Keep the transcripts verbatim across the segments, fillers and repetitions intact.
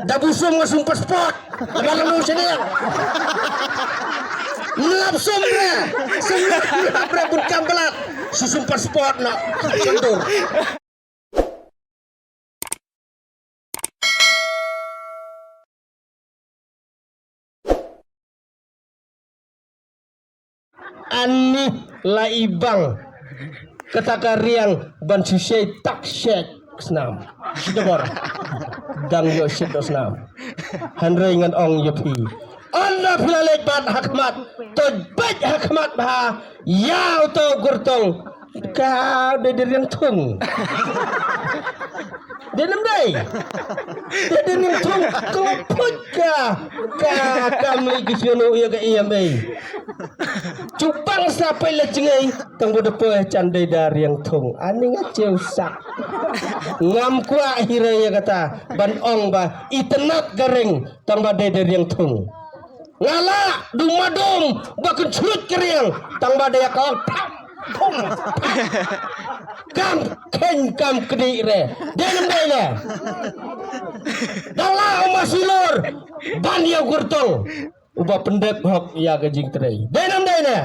Da bu sum nga sum passport. Da ba lang nu sini. Nlap sum re. Sum nlap re bun kam balat. Su sum passport na. Sendur. Ani la ibang kata ka riang ban shisei tak shek snam. Shidabor. Dang yo shit do snam. Hanrei ngan ong yo phi. Anda phi la lek bat hakmat. Toj bek hakmat bha. Yau to gurtong. Ka de de riang thung. Dei nam dei. Dei dei ning thung kong put ka. Ka kam li ki sngewnu ïa ka E M A. Chupang sa pei la jngai tang bu da poi chan dei da riang thung. Ani nga cheu sak. Ngam kwah hi re ïa kata ban ong ba itynnat ka ring tang ba dei da riang thung. Nga la du madum ba kan chlut ka riang tang ba dei ka ong pam. Kam khein kam kdi re. Dei nam dei ne. Dang la u masilor ban ïa u gurtong. Uba pyndep hok ïa ka jingtrei. Dei nam dei ne.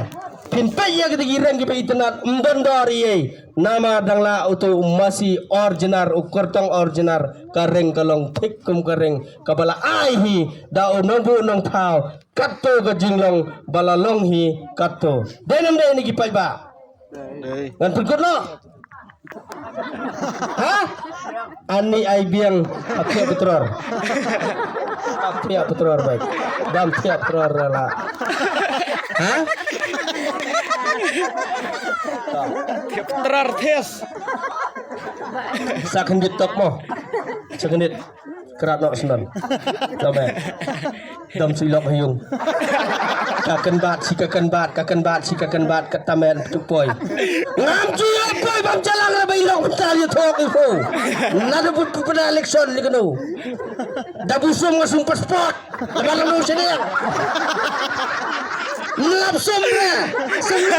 Phin peit ïa ka dei ki reng kiba itynnat ym don dor ïa. Namar dang la uto u masi orjinar u gurtong orjinar ka reng ka long thik kum ka reng kaba la ai hi da u nongbuh nongthaw. Katto ka jinglong ba la long hi katto. Dei nam dei ni ki paidbah. Dei. Ngan pynkut noh. Ha? Ani ai biang ha khia petrol. Ha khia petrol bai. Dam khia petrol la. Ha? Khia petrol test. Sa khyndiat tok mo. Sa khyndiat. Krat nok snon. Dam eh. Dam silok hyung. Ka kan bat si ka kan bat ka kan bat si ka kan bat ka tamen tu poi. Ngam ju yo poi bam jalang ra bai long bentar yo thok info. Nada but pernah election ni kenu. Da bu sum nga sum passport. Da ba lang sini. Nlap sum re. Sum re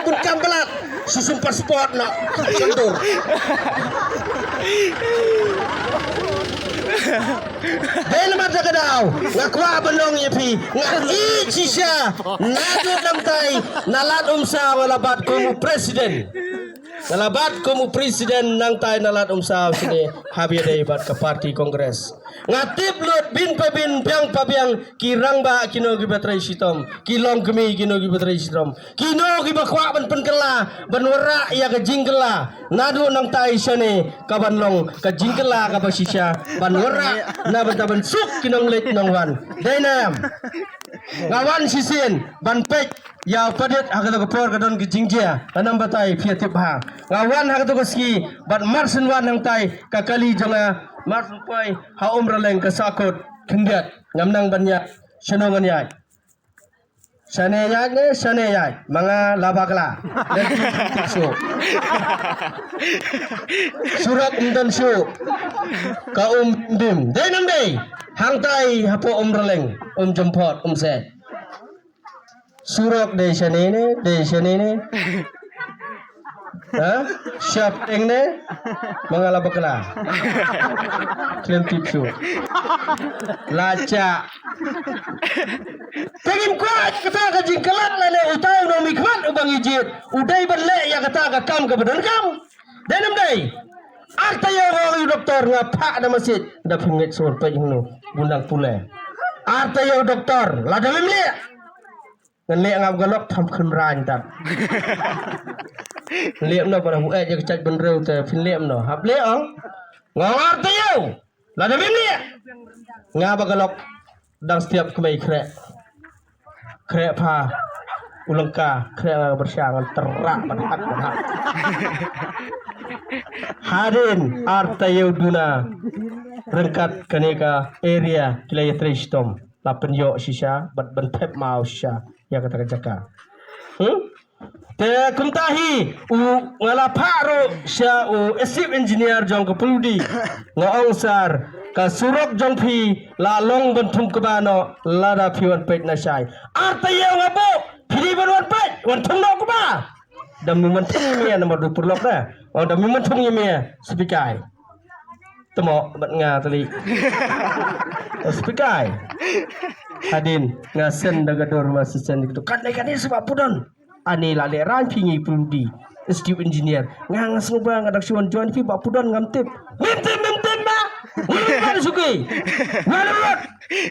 bun kam balat. Su sum passport na. Sendur. Dei namar da ka daw nga kwah ban ong ïa phi nga ïeit shisha. Naduh nangtai na Lad Umsaw nga la bat kum u president. Nga la bat kum u president nangtai na Lad Umsaw shane haba ïadei bad ka party Congress. Nga tip lut bin pa bin biang pa biang ki rangbah kino kiba trei shitom ki longkmie kino kiba trei shitom. Kino kiba kwah ban pynkylla ban wanrah ïa ka jingkylla naduh nangtai shane ka ban long ka jingkylla kaba shisha ban wanrah na bynta ban suk ki nongleit nongwan. Dei ne em? Nga wan shisien ban peit ïa u Padit ha kata ka por ka don ka jingjia. Ka nam batai phi ïa tip bha. Nga wan ha kata ka sngi bad mar shen wan hangtai ka kali jong nga mar shen poi ha Umraleng ka sahkut khyndiat ngam nang ban ïaid. Shano ngan ïaid? Shane ïaid ne shane ïaid ma nga la bakla. Lynti tip shuh. Surok ym don shuh. Ka um dim dei nam dei. Hangtai hapoh Umraleng um jempot um se. Surok dei shane ne dei shane ne. Ha? Shap eng ne? Ma nga la bakla. Khlem tip shuh. La cha. Te ngim kwah kata ka jingkylla lane utai u nongmihkhmat u ba ngi jied u dei ban leh ïa kata ka kam kaba donkam. Dei nam dei? Ar taïew nga ong ïa u doktor nga phah da masiej da phim ngeit shuh peit hangno bun dang pule. Ar taïew doktor lada mem leh. Ngan leh nga ba ka lok tham khynrain tat. Leh mno ba da buh eh ïa ka jait bynriew te phin leh mno. Hap leh ong. Nga ong ar taïew. Lada mem leh. Nga ba ka lok dang stiap kmei khreh. Khreh pha u lyngka khreh nga ka byrsa ngan tyrah ban hak ban hak. Hadien ar taïew duna ryngkat kane ka area ki la ïatrei shitom. La pynïoh shisha bad ban thep maw shisha ïa kata ka jaka. Hmm? Te kumta hi u nga la phah ruh sha u chief engineer jong ka puludi. Nga ong sir ka surok jong phi la long ban thung kba noh lada phi wan peit na shai. Ar taïew nga buh phi dei ban wan peit wan thung noh kba. Dam mi wan thung ïa me namar du pyrlok da. Ong dam mi wan thung ïa me speaker. Temo bad nga tali. Speakai. Hadien nga send da ka dur ma shisien dikto. Katne katne seh Bah Pudon. Ani la lehrain phi ngi pynlong di Institute Engineer. Nga nga sngewbha nga dak shuwa join phi Bah Pudon ngam tip. Ngam tip ngam tip ma. Ngam tip ma suki. Ngam tip.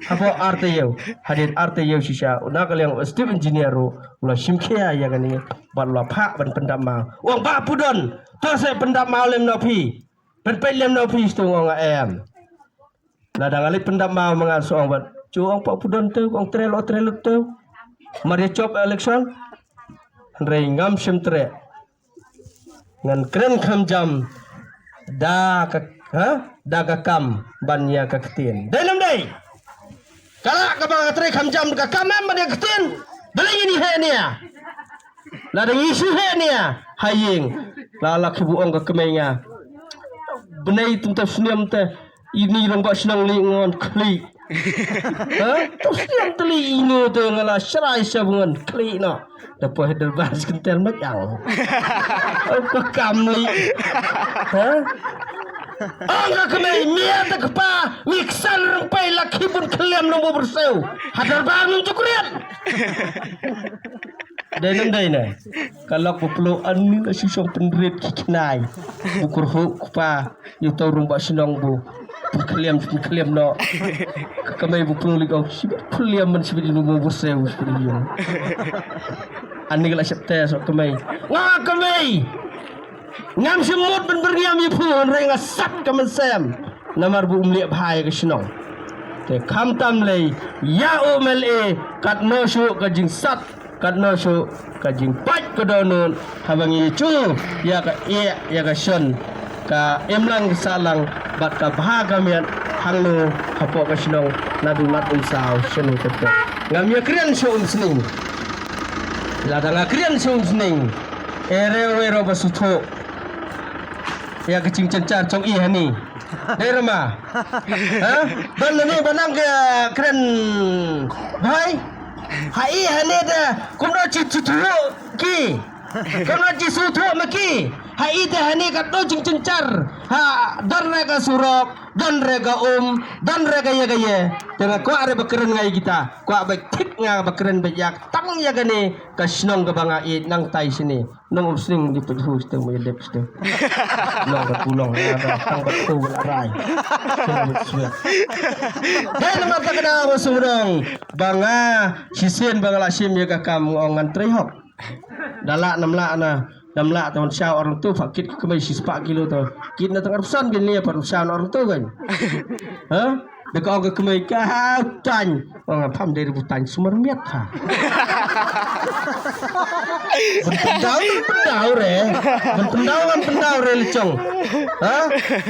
Hapoh ar taïew. Hadien ar taïew shisha. U na ka liang Institute Engineer ruh u la shim khia ïa kane. Bad u la phah ban pyndap maw. U ong Bah Pudon. To seh pyndap maw lem noh phi. Pynpeit lem noh phi sdang ong nga em. Lada nga leit pyndap maw ma nga shu ong bad. Shu ong Bah Pudon te, ong treh lo treh lut te. Mar ïa jop election. Hynrei ngam shym treh. Ngan kren kham jam. Da ka, ha? Da ka kam ban ïa ka ktien. Dei lem dei. Ka lah kaba nga trei kham jam ka kam em ban ïa ka ktien. Balei ngi heh nia. Lada ngi shu heh nia ha ïing. La la ki bu ong ka kmei nga. Bnei tum ta sniam te. Ini rong ba shnong li ngon kli. Ha? Tu sniam te li ino te nga la shrai sha bu ngon kli no. Da poi da ba skin tel ma jang. Ong ka kam li. Ha? Ong ka kmei mia ta kpa mi ksan rong pai la ki bun khlem nong bu bersew. Hadar ba nong jukrian. Dei nang dei ne. Ka lok bu plu ani la shisong pynrit ki khnai. Bu kurhu kpa. Yu tau rong ba shnong bu. Pun khlem pun khlem no. Ka kmei bu plu lik ong. Shibit khlem man shibit inu bu bersew shibit inu. Ani ka la shep te so kmei. Nga kmei. Ngam shim mut ban byrngiam ïa phi hynrei nga sat ka mynsiem. Namar bu um lieh bha ïa ka shnong. Te khamtam lei ïa u M L A katno shuh ka jingsat katno shuh ka jingpait ka dohnud haba ngi ju ïa ka ïeh ïa ka shon ka imlang ka sahlang bad ka bha ka miat hangno hapoh ka shnong naduh lat um saw shano ka pyrthei. Ngam ïa krian shuh um sning. Lada nga krian shuh um sning. Ere wei ro ba suthu. Ïa ka jingchenchar chong i hani. Dei rama. Ha? Ban hani ba nang ka kren. Bhai. Ha i hani da kumno chi suthu ki. Kumno chi suthu ma ki. Ha i da hani ka do jingchenchar. Ha don re ka surok, don re ka um, don re ka ïa ka ïa. Te nga kwah re ba kren ngai kita. Kwah ba thik nga ba kren ba ïa tang ïa kane ka shnong kaba nga i nang tai shini. Nong um sning di pejhu sdang mo dep sdang. Nong ka tulong ya da tang ba tu ba rai. Dei namar ta ka daw ba sumrong ba nga shisien ba nga la shim ïa ka kam nga ong ngan trei hok. Da lah nam lah na nam lah ta wan shaw orang tu fa kit ka kmai shi spah kilo tu. Kit na tang arphew san bin lia pat shaw na orang tu kan. Ha? Deka ong ka kmei ka tang. Ong pham dei rebu tang sumar miat ha. Ban pendau ban pendau re. Ban pendau ban pendau re lechong. Ha?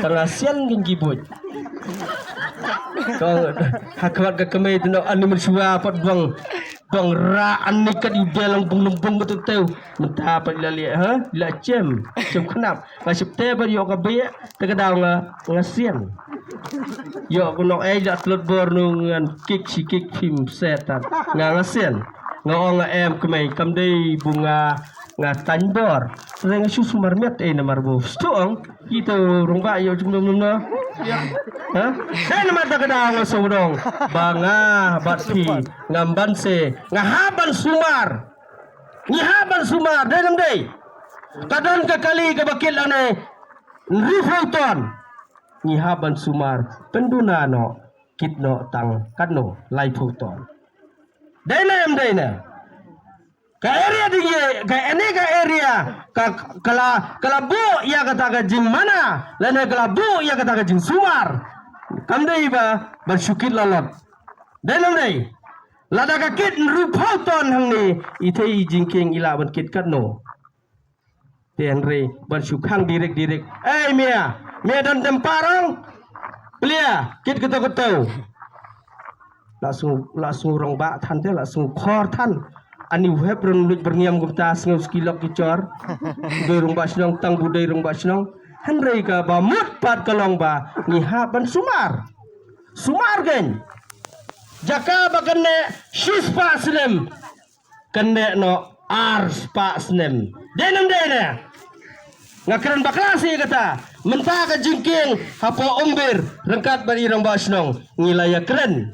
Tanga sian gin gibut. Kong ha khmat ka kmei teno ani menshua pat bang bang ra ani kat yu delang bung lembung betul teu. Menta pat la lia ha la chem chem khnap. Nga sip te ba ïoh ka bek te ka daw nga nga sian. Ïoh ku nok ei da tlut bor nu ngan kik shi kik phim setan. Nga nga sian. Nga ong nga em kmei kam dei bu nga nga tang bor. Reng shu sumar miat ei namar bu. Stu ong kita rong ba ïoh jum dum na. Ha? Dei namar ta ka daw nga sumrong. Ba nga bat phi ngam ban se nga ha ban sumar. Ngi hap ban sumar dei nam dei. Ka don ka kali kaba kit lane hynriew phew ton. Ngi hap ban sumar pynduna noh kit noh tang katno lai phew ton. Dei nam dei na. Ka area dei ye ka ene ka area ka kala kala bu ïa kata ka jingmana lane kala bu ïa kata ka jingsumar. Kam dei ba ban shu kit lalot. Dei nam dei. Lada ka kit hynriew phew ton hangne i thei i jingkieng i lah ban kit katno. Te hynrei ban shu khang direk direk. Ei mia, mia don tem parong. Plia kit kato kato. La sngew la sngew rong ba than te la sngew khor than. Ani web ron luj berngiam kumta sngew ski lok ki chor. Dei rong ba shnong tang bu dei rong ba shnong. Hynrei ka ba mut pat ka long ba ngi hap ban sumar. Sumar gen. Jaka ba kane shispa snem. Kane no ar spah snem. Dei nam dei ne. Nga kren bakla si kata. Mynta ka jingkieng hapoh Umbir ryngkat bad i rangbah shnong ngi la ïakren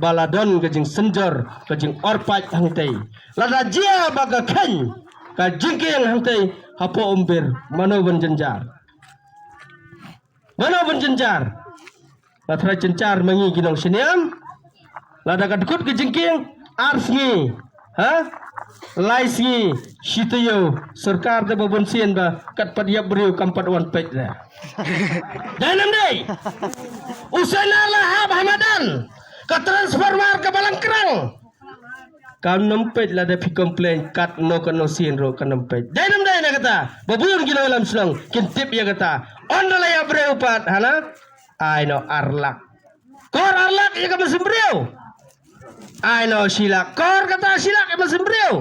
ba la don ka jingsynjor, ka jingor paid hangtei. Lada jia ba ka kheiñ ka jingkieng hangtei hapoh Umbir, mano ban jynjar? Mano ban jynjar? Nga tharai jynjar ma ngi ki nongshaniam. Lada ka dkut ka jingkieng ar sngi, ha? Lai sngi, shi taïew, sorkar da ba bun sien ba kat pat ïap briew kam pat wan peit da. Dei nam dei? U Sena la hap ha madan, ka transformer ka Balang Krang. Kam nang peit, lada phi complain katno katno sien ruh kam nang peit. Dei nam dei na kata? Ba bun ki nongïalam shnong kin tip ïa kata. Ynda la ïap briew pat, hana? Ai noh ar lak. Kor ar lak ïa ka mynsiem briew. Ai noh shi lak. Kor kata shi lak ïa ka mynsiem briew.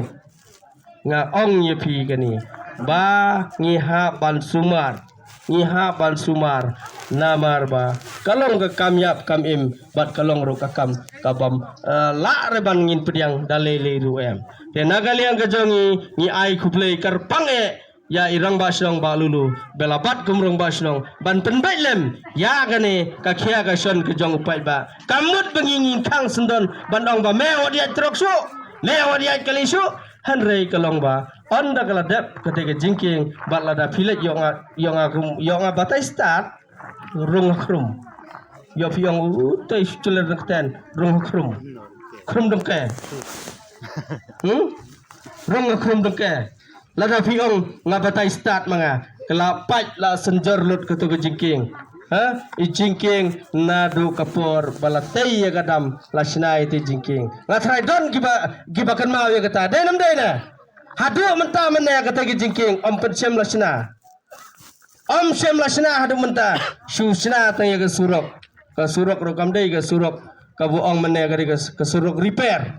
Nga ong ïa phi kane ba ngi hap ban sumar. Ngi hap ban sumar. Namar ba ka long ka kam ïap kam im bad ka long ruh ka kam ka bym, eh, lah re ban ngin pdiang da lei lei ruh em. Te na ka liang ka jong ngi, ngi ai khublei kyrpang eh ïa i rangbah shnong Bah Lulu, ba la bat kum rangbah shnong ban pynbeit lem ïa kane ka khia ka shon ka jong u paidbah. Kam mut ba ngi ngin khang syndon ban ong ba me wat ïaid trok shuh, me wat ïaid kali shuh. Hynrei ka long ba ynda ka la dep kata ka jingkieng bad lada phi leit ïoh nga, ïoh nga kum, ïoh nga batai start, rung ha khrum. Ïoh phi ong u tai shuh chler na kten, rung ha khrum. Khrum dong ke. Hmm? Rung ha khrum dong ke. Lada phi ong nga batai start ma nga, ka la pait la synjor lut katu ka jingkieng. Ha? I jingkieng naduh ka por ba la tei ïa ka dam la shna ïa te jingkieng. Nga tharai don kiba, kiba kynmaw ïa kata. Dei nam dei na? Haduh mynta mynne kata ka jingkieng ym pynshem la shna. Ym shem la shna haduh mynta. Shu shna tang ïa ka surok. Ka surok ruh kam dei ka surok kaba ong mynne ka dei ka, ka surok repair.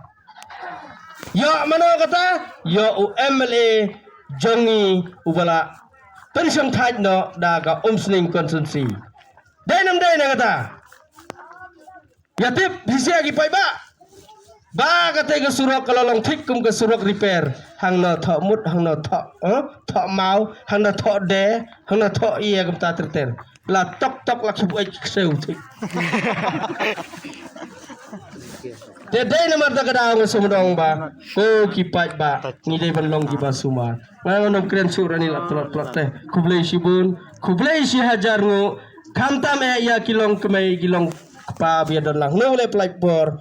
Ïoh mano kata? Ïoh u M L A jong ngi uba la pynshong thait noh da ka Umsning constituency. Dei nam dei na kata? Ïa tip hi sha ki paidbah ba kata ka surok ka la long thik kum ka surok repair. Hangno thoh mut, hangno thoh, eh, thoh maw, hangno thoh de, hangno thoh ïa kumta ter ter. La tok tok la khip ej ksew thik. Te dei namar ta ka daw nga sum dong ba ko ki paidbah ngi dei ban long kiba sumar. Nga ngam kren shuh rani la tlot tlot te. Khublei shibun, khublei shi hajar nguh. Khamtam eh ïa ki long kmei ki long kpa ba ïa don lang. Ngi leh plai por.